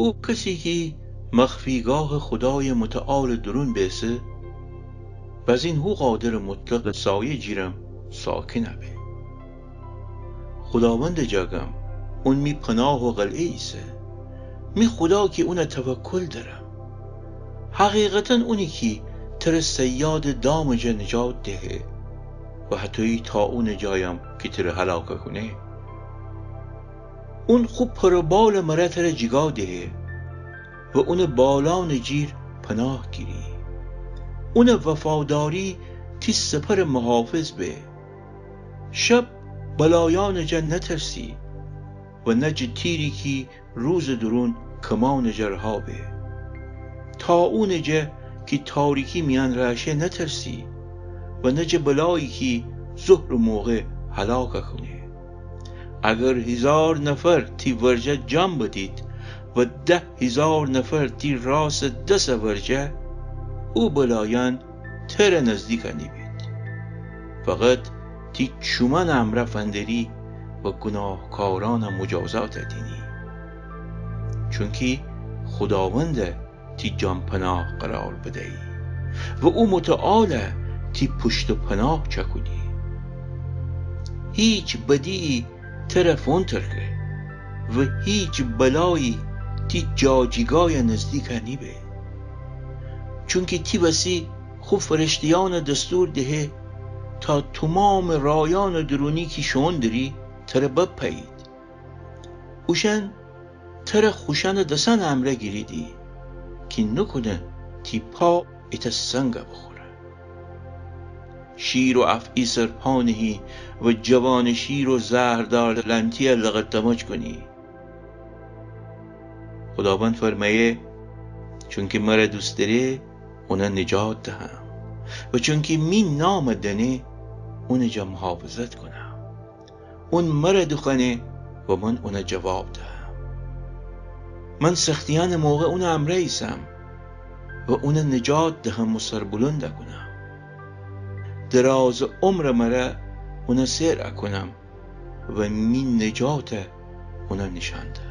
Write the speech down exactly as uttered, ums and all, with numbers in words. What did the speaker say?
او کسی کی مخفیگاهٚ خودایٚ متعالٚ درون بیسه، بزین هو قادرٚ مطلقٚ سایه جیرم ساکنه به. خوداوندٚ جا گم، اون می پناه و قلعه ایسه، می خودا کی اون توکل درم. حقیقتا اونی کی تر صیادٚ دامٚ جا نجات دهه و هطویی طاعونٚ جایم کی تر هلاک کونه. اون خو پر و بالٚ مره تر جیگا دهه و اونٚ بالانٚ جیر پناه گیری. اونٚ وفاداری تی سپرٚ محافظ به. شب بلایانٚ جا نترسی و نه جٚه تیری کی روزٚ درون کمانٚ جا رها به. طاعونٚ جا کی تاریکی میأن رأ شه نترسی و نه جٚه بلایی کی ظهرٚ موقع هلاک کونه. اگر هیزار نفر تی ورجه جم بدید و ده هیزار نفر تی راسٚ دسٚ ورجه، او بلایأن تر نزدیک نیبید. فقط تی چومأنٚ امرأ فندری و گوناهکارأن مجازات دینی. چونکی خوداوند تی جان پناه قرار بدیی و او متعال تی پشت و پناه چکودی. هیچ بدیی تر فونترکه و هیچ بلایی تی جاجیگای نزدیک نیبه. چونکی تی وسی خو فرشته‌یأن دستور دهه تا تومامٚ رایأنٚ درونی کی شوئون دری تر بپیید. اوشأن تر خوشأنٚ دسأنٚ امرأ گیریدی کی نوکونه تی پا ایتأ سنگ بوخوره. شیر و افعی سرپا نهی و جوانٚ شیر و زهردار لنتی لغتمج کونی. خوداوند فرمأیه، چونکی مر دوست دأره، اون نجات دهم و چونکی می نام دأنه، اونٚ جا محافظت کونم. اون مر دوخوأنه و من اون جواب دهم. من سختیأنٚ موقع اونٚ امرأ ایسم و اون نجات دهم و سربلند کونم. درازٚ عمرٚ مر اون سئر اکونم و می نجات اون نیشأن دهم.